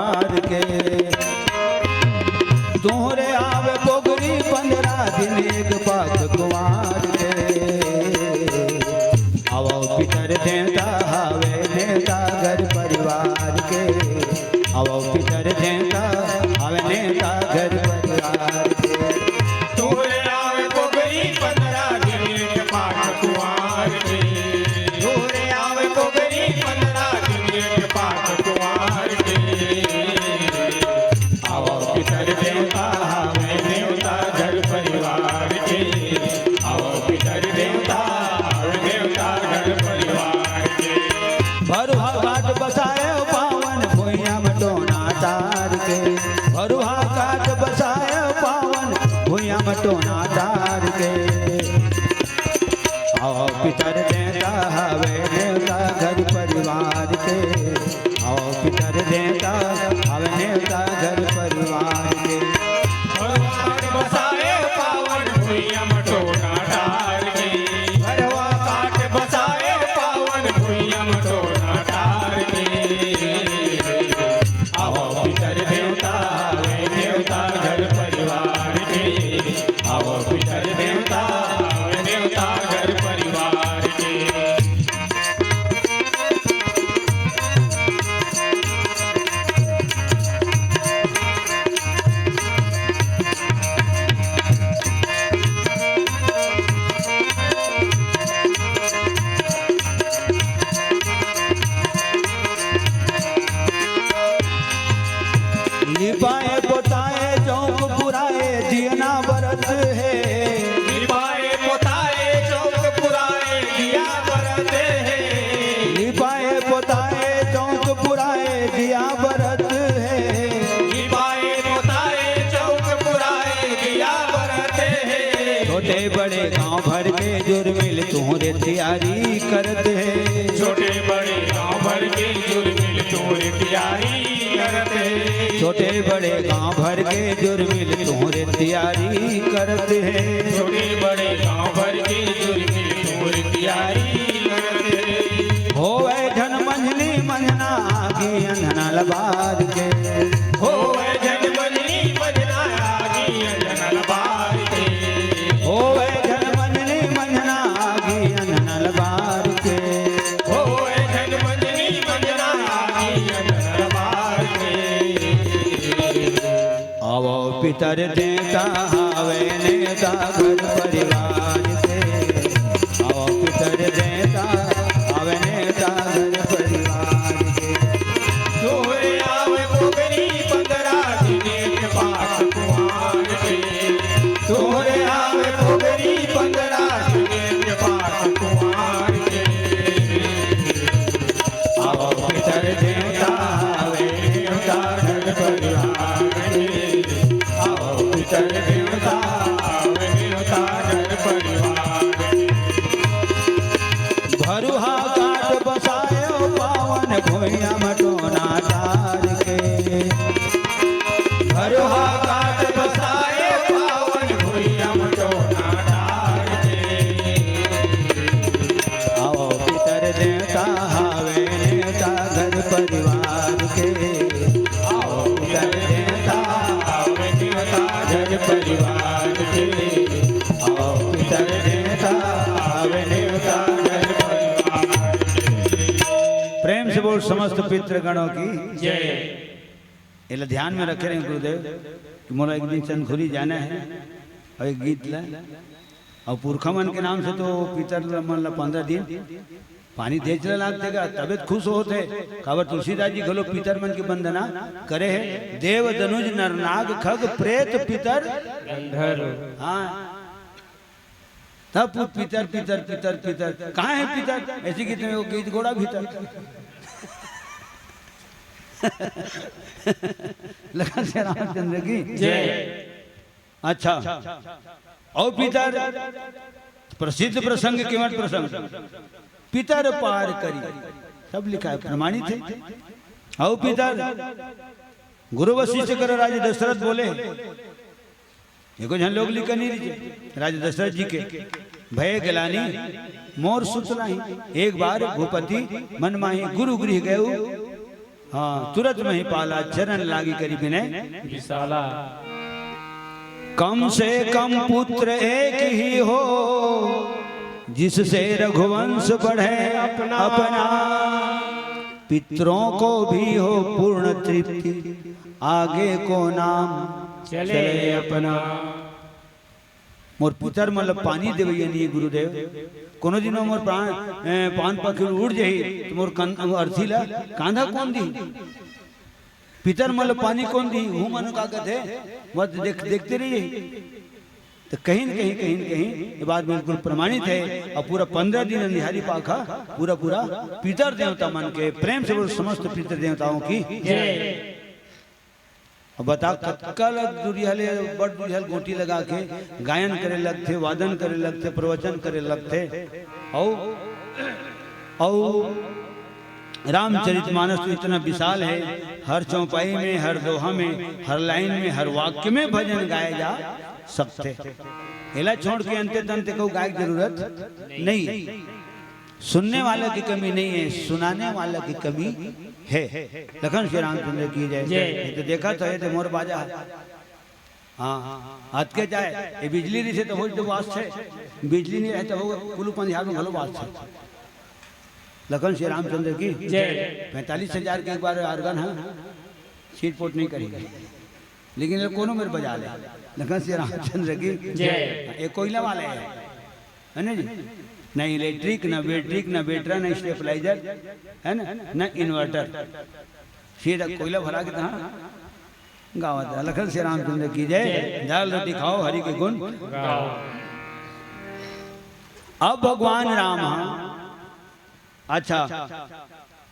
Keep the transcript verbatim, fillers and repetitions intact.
के। तोहरे आवे पोगरी पंद्रह दिन एक पाक कुंवार के। आवो पितर देवता हवे नेता घर परिवार के। आवो पितर देवता हवे नेता घर परिवार के। तोहरे आवे पोगरी पंद्रह दिन एक पाक कुंवार के। तोहरे आवे पोगरी पंद्रह दिन एक पाक कुंवार के। आवो पितर देवता हवे नेता घर परिवार के। आवो पितर देवता हवे नेता घर परिवार के। भरुहा घाट बसाए पावन भुइयां म टोना तार के। भरुहा घाट बसाए पावन भुइयां म टोना तार के। आवो पितर देवता हवे नेता घर परिवार के। आवो पितर देवता हवे नेता घर परिवार के। भरुहा घाट बसाए पावन भुइयां म टोना तार के। भरुहा घाट बसाए पावन भुइयां म टोना तार के। आवो पितर देवता हवे नेता घर परिवार के। आवो पितर देवता हवे नेता घर परिवार के। लिपाए पोताए चौक पुराए दियना बरत हे। लिपाए पोताए चौक पुराए दिया बरत हे। लिपाए पोताए चौक पुराए दिया बरत हे। लिपाए पोताए चौक पुराए दिया बरत हे। छोटे बड़े गांव भर के जुर्मिल तोहरे तियारी करत हे। छोटे बड़े गांव भर के जुर्मिल तोहरे तियारी करत हे। छोटे बड़े गांव भर के जुर्मिल तोहरे तियारी करत हे। छोटे बड़े गांव भर के जुर्मिल तोहरे तियारी करत हे। होवे झन मंझनी मंझना आगी अंधना लबार के। होवे झन मंझनी मंझना आगी अंधना लबार के। होवे झन मंझनी मंझना आगी अंधना लबार के। होवे झन मंझनी मंझना आगी अंधना लबार के। आवो पितर देवता हवे नेता घर परिवार के। आवो पितर देवता हवे नेता घर परिवार के। तोहरे आवे पोगरी पंद्रह दिन एक पाक कुंवार के। तोहरे आवे पोगरी पंद्रह दिन एक पाक कुंवार के। आवो पितर देवता हवे नेता घर परिवार के। आवो पितर देवता हवे नेता घर परिवार के। भरुहा घाट बसायो पावन भुइयां म टोना तार के। भरुहा घाट बसायो पावन भुइयां म टोना तार के। आवो पितर देवता हवे नेता घर परिवार के। आवो पितर देवता हवे नेता घर परिवार के। आवो पितर देवता हवे नेता घर परिवार के। प्रेम से बोल समस्त पितृगणों की जय। एला ध्यान में रखे रहे गुरुदेव कि मोला एक दिन चंदखुरी जाना हे अउ एक गीत ला अउ पुरखा मन के नाम से तो पितर मन ला पंद्रह दिन पानी दे चला लागथे गा, तबे त खुश होथे। काबर तुलसीदास जी घलो पितर मन के वंदना करे हे, देव दनुज नर नाग खग प्रेत पितर गंधर्व। हाँ, तब पु-, पितर, पितर, पितर, पितर, कहाँ हे पितर? ऐसी गीत में वो गीत गोड़ा भीतर। लखन से रामचंद्र की जय। अच्छा, अउ पितर प्रसिद्ध प्रसंग, केवट प्रसंग, पितर पार करी, सब लिखा हे, प्रमाणित हे। अउ पितर गुरु वशिष्ठ कर राज दशरथ बोले, एको झन लोग लिखा नहीं रहिसे। राजा दशरथ जी के भय गलानी मोर सुत नाही, एक बार भूपति मन माही, गुरु गृह गए हाँ, तुरत महिपाला, चरण लागि करि बिनय विशाला। कम से कम पुत्र एक ही हो, जिससे रघुवंश बढ़े अपना। अपना। पितरों को भी हो पूर्ण तृप्ति, आगे को नाम चले चले अपना। अपना। मोर पितर मन ल पानी देवइया नहीं गुरुदेव। कोनो दिन मोर प्राण, ए, पान पखी उड़ जाही, त मोर कन-, अर्थी ल कांधा कोन दिही? पितर मन ल पानी कोन दिही? हूँ मन का कथे, मत देख, देखते रहिए। त कहीं न कहीं, कहीं न कहीं ये बात बिल्कुल प्रमाणित हे। अउ पूरा पंद्रह दिन अंधियारी पाखा पूरा, पूरा पितर देवता मन के प्रेम से बोल, समस्त पितर देवताओं की जय। अब बता, कतका ल दुरिहा ले, बड़ दुरिहा ल गोटी लगा के गायन करे लगथे, वादन करे लगथे, प्रवचन करे लगथे। अउ, अउ रामचरितमानस तो इतना विशाल हे, हर चौपाई में, हर दोहा में, हर लाइन में, हर वाक्य में भजन गाए जा सकथे। एला छोड़ के अंते तंते को गाय के जरूरत नहीं। सुनने वाले की कमी नहीं है, सुनाने वाले की कमी है। लखन श्री रामचंद्र की जय। जय। ये तो देखा था, ये तो मोर बाजा। हाँ, हाथ के जाए, ये बिजली नहीं से तो हो तो बात है, बिजली नहीं रहे तो हो, कुलू पंजाब में घलो बात है। लखन श्री रामचंद्र की जय। पैंतालीस हजार के एक बार आर्गन है, छीट पोट नहीं करेंगे, लेकिन ये कोनो मेरे बजा ले। लखन श्री रामचंद्र की जय। ये कोयला वाले हैं, है ना जी? ना इलेक्ट्रिक, ना बैटरी, ना बैटरा, ना स्टेबलाइजर, है ना, ना इन्वर्टर। सीधा कोयला भरा के तहाँ गावत हे। लखन श्री रामचंद्र की जय। दाल रोटी खाओ, हरि के गुण। गाओ। अब भगवान राम ह, अच्छा,